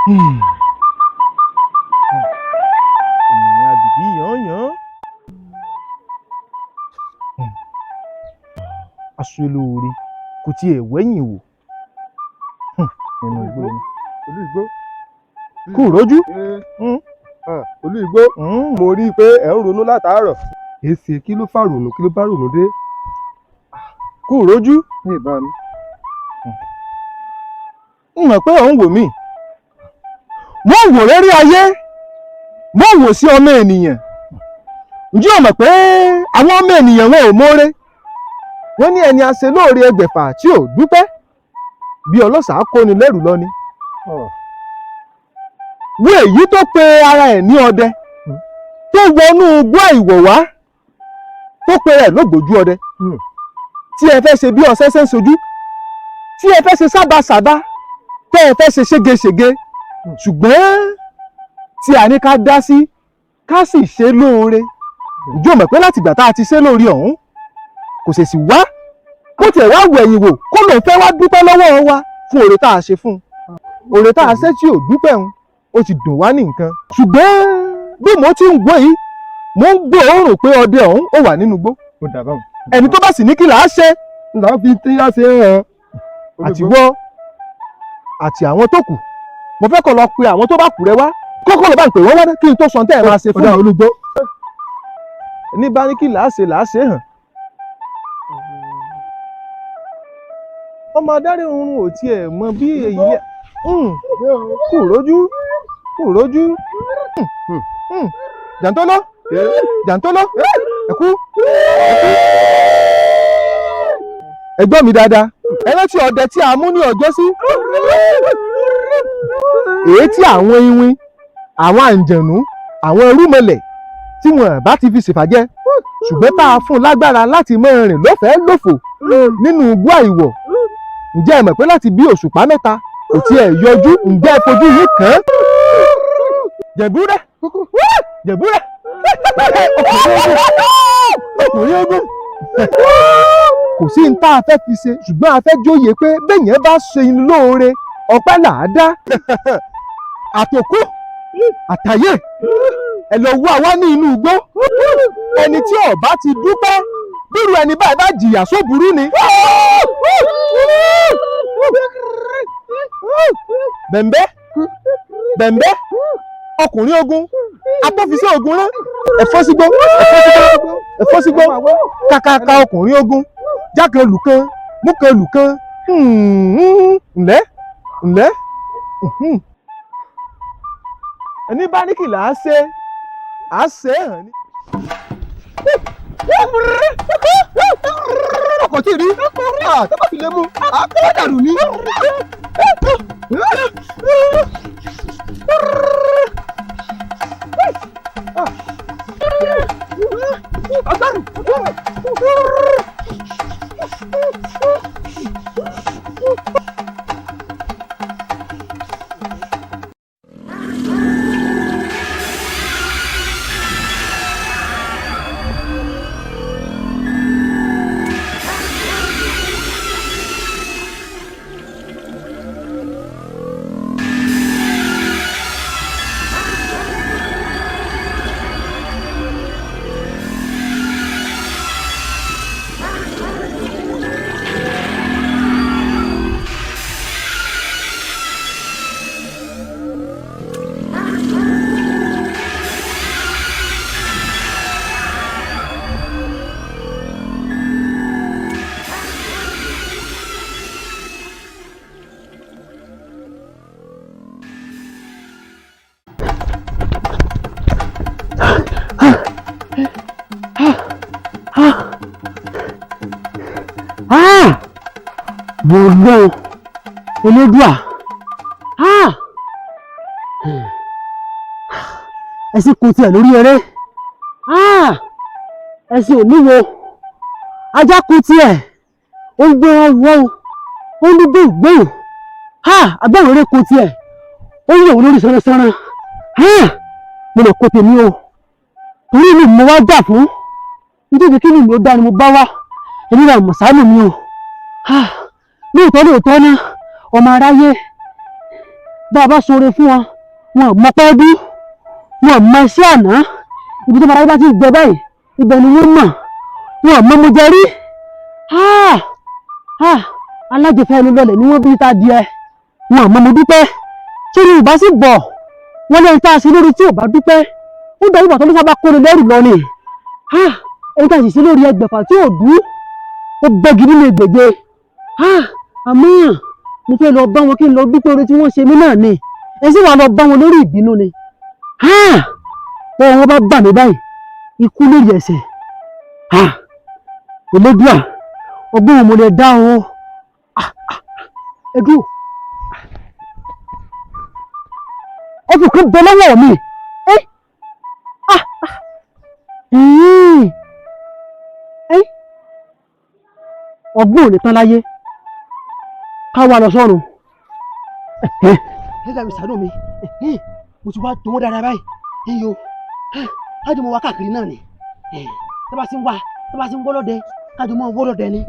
Ènìyàn àbìdí yànyàn. Aṣọ olóore kò tiẹ̀ wẹ́yìn wò nínú igbó ni. Olú igbó. Kú rójú. Olú igbó, mo rí i pé ẹ̀ ń ronú látàárọ̀. Èsì kí ló fà rònú, kí ló bá rònú dé? Kú rójú. Ní ìbámu. N mọ̀ pé òun wò mí. Mo wò lérí ayé, mo wò sí ọmọ ènìyàn. Ǹjẹ́ o mọ̀ pé àwọn ọmọ ènìyàn wọn ò mórè? Wọ́n ní ẹni a ṣe lóore 600 tí ò dúpẹ́, bí ọlọ́ṣà kóni lẹ́rù lọ ni. Wo èyí tó pe ara ẹ̀ ní ọdẹ, tó wọnú igbó àìwọ̀ wá, tó pe rẹ̀ lógbójú ọdẹ, tí ẹ fẹ́ ṣe bí ọṣẹ ṣe ń ṣojú, tí ẹ fẹ́ ṣe sábàsábà, tẹ́ ẹ fẹ́ ṣe ségesège, ṣùgbọ́n tí a ní ká dá sí, ká sì ṣe lóore. Ǹjẹ́ o mọ̀ pé látìgbà tá a ti ṣe lóore ọ̀hún kò ṣèṣì wá kó tiẹ̀ wá wẹ̀yìn wò kó lòun fẹ́ wá dúpẹ́ lọ́wọ́ wa fún oore tá a ṣe fún un? Oore tá a ṣe tí ò dúpẹ́ òun, ó ti dùn wá ní nǹkan. Ṣùgbọ́n bí mo ti ń wò yìí, mo ń gbóòórùn pé ọdẹ ọ̀hún ó wà nínú igbó. Ó dà báwọn. Ẹni tó bá sì ní kí là á ṣe là á fi tí á ṣe hàn. Àti wọ́ àti àwọn tó kù, mo fẹ́ kó lọ pe àwọn tó bá kù rẹ wá, kókó ló bá ń pè wọ́n wá kí n tó sọ tẹ́ ẹ máa ṣe fún mi. Olúgbó. Ní bá ní kí là á ṣe, là á ṣe hàn. Ọmọ adarí oorun ò tiẹ̀ mọ bí èyí kù rójú, kù rójú. Jàǹtóló, jàǹtóló, ẹ̀kú, ẹ̀kú. Ẹ gbọ́ mi dáadáa. Ẹ rántí ọdẹ tí a mú ní ọjọ́ sí, èyí tí àwọn iwin, àwọn àǹjẹ̀nú, àwọn irúnmọlẹ̀ tí wọn bá ti fi ṣèfàjẹ́, ṣùgbọ́n tá a fún un lágbára láti máa rìn lọ́fẹ̀ẹ́ lófò nínú igbó àìwọ̀? Ǹjẹ́ ẹ mọ̀ pé láti bí òṣùpá 3 kò tiẹ̀ yọjú? Ǹjẹ́ ẹ fojú yín kàn án? Jẹ̀búrẹ́, jẹ̀búrẹ́, ọkùnrin ogun, kò sí ní tá a fẹ́ fi ṣe, ṣùgbọ́n a fẹ́ jóye pé bẹ́yẹn bá ṣe inú lóore, ọpẹ́ là á dá. Àtòkù àtàyè, ẹ lọ wá wá ní inú igbó. Ẹni tí ó bá ti dúpẹ́, bírú ẹni báyìí bá jìyà sóburú ni. Bẹ̀m̀bẹ́, bẹ̀m̀bẹ́, ọkùnrin ogun, atọ́fisẹ́ ogun rán, ẹ̀fọ́ sígbó, ẹ̀fọ́ sígbó, ẹ̀fọ́ sígbó, kàkàkà ọkùnrin ogun, jákan lùkan, múkan lùkan, ǹlẹ́, ǹlẹ́. Ẹni bá ní kí là á ṣe, à á ṣe é hàn ní. Ọkọ̀ tí ì rí tó bá fi lè mú àkọ́wọ́ dànù ni. Wọ́n Elédùà, ẹ̀sìn kò tiẹ̀ lórí eré, ẹ̀sìn ò níwo, ajá kò tiẹ̀, ó ń gbé wọn wọ́, ó ń dún gbóhùn, agbára eré kò tiẹ̀, ó ń yẹ̀wò lórí sánránṣánrán. Mo lè kó tèmi o, torí mi mo wá jà fún nítorí kí ni mi ò dá ni mo bá wá, èmi náà mọ̀sánù mi o. Lóòótọ́ lóòótọ́ ná, ọmọ aráyé Bá a bá ṣoore fún wọn, wọn ò mọ pẹ́ dú, wọn ò mọ iṣẹ́ àná. Ibi tó bá bá ti ń jẹ báyìí, ibẹ̀ ni wọ́n mọ̀. Wọn ò mọ mo jẹ rí. Alájẹfẹ́ ẹni lọlẹ̀ ni wọ́n bí ta díẹ̀. Wọn ò mọ mo dúpẹ́. Tí Yorùbá sì bọ̀, wọ́n lẹ́yìn tá a ṣe lórí tí ò bá dúpẹ́, ó dàbí ìgbà tó ló sábà kóni lẹ́rù lọ ni. Ẹni tá a sì ṣe lórí 600 tí ò dú, ó bẹ́gi nínú 600. Àmọ́ mo fẹ́ lọ bá wọn kí n lọ dúpẹ́ oore tí wọ́n ṣe mí náà ni. Ẹ sì wà lọ bá wọn lórí ìbínú ni. Bọ́ọ̀ wọn bá bà mí báyìí, ikú lórí ẹsẹ̀. Elédùà, ọgbọ́n mo lè dá o. Ẹ dúró, ọdún kan bẹ lọ́wọ́ mi. Ọgbọ́n ò ní tán láyé, ká wá lọ sọ́run. Ẹ dàbí sàánú mi, mo ti wá dùn dáadáa báyìí. Iyo kájọ mọ wá káàkiri náà ni. Tó bá ti ń wá, tó bá ti ń wọ́lọ́dẹ, kájọ mọ wọ́lọ́dẹ ni.